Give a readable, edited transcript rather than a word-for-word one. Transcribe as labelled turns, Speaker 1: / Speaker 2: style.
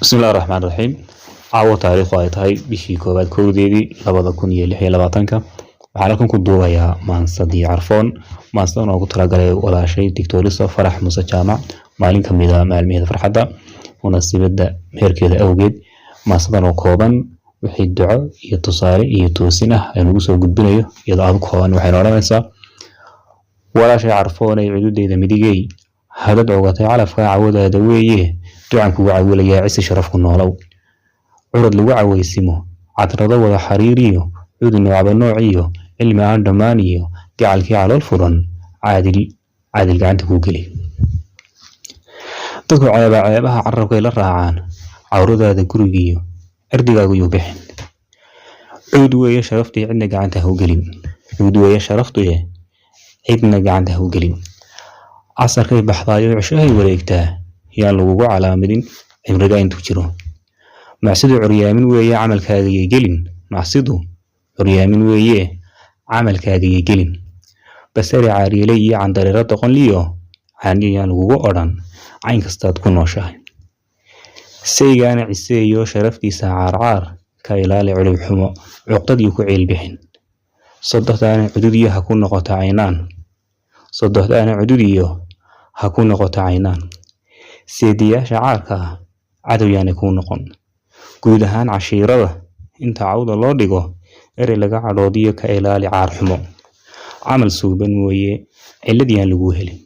Speaker 1: Bismillahi raxmaani raxiim. Caawo taariikhdu ay tahay bishii koowaad kowdeedii 2026-ka, waxaan halkan ku duubayaa maansadii Carfoon. Maansadan oo ku talagalay walaashay Doctorisa Farax Muuse Jaamac, maalin ka mid ah maalmaheeda farxadda, munaasabadda meherkeeda awgeed. Maansadan oo kooban, wixii duco iyo tusaale iyo toosin ah aynu ugu soo gudbinayo iyadoo aad u kooban, waxayna odhanaysaa: Walaashay Carfoon ay cududeyda midigey, hadad cugatay calafka cawadaada weeye, ducan kugu cawilayaa, cisi sharaf ku noolow. Curad lagu cawaysimo, cadrado wada xariiriyo, cudi noocba noociyo, cilmi aan dhammaan iyo gacalkii calool furan, caadil caadil gacanta kuu geli. Dadku ceeba ceebaha carabkay la raacaan, cawradaada gurigiyo cirdigaagu yuu bixin. Cuud weeye sharaftii, cidna gacanta ha u gelin. Cuud weeye sharaftuye, cidna gacanta ha u gelin. Casarkay baxdaayo ceshahay wareegtaa, yaan lagugu calaamadin cimriga intuu jiro. Macsidu curyaamin weeye, camalkaaga yay gelin. Macsidu curyaamin weeye, camalkaaga yay gelin. Basari caariyeley iyo candareero doqonliyo caaniyo yaan lagugu odhan cayn kastaad ku nooshahay. Saygaana ciseeyo sharaftiisa caarcaar ka ilaali, culub xumo cuqdad iyo ku ciil bixin. Sodohdaana cududiyo ha ku noqoto caynaan. Sodohdaana cududiyo ha ku noqoto caynaan. Seediyaasha caarka ah cadow yaanay kuu noqon. Guud ahaan cashiirada inta cawda loo dhigo, erey laga cadhoodiyo ka ilaali caar xumo. Camal suuban mooye cillad yaan laguu helin.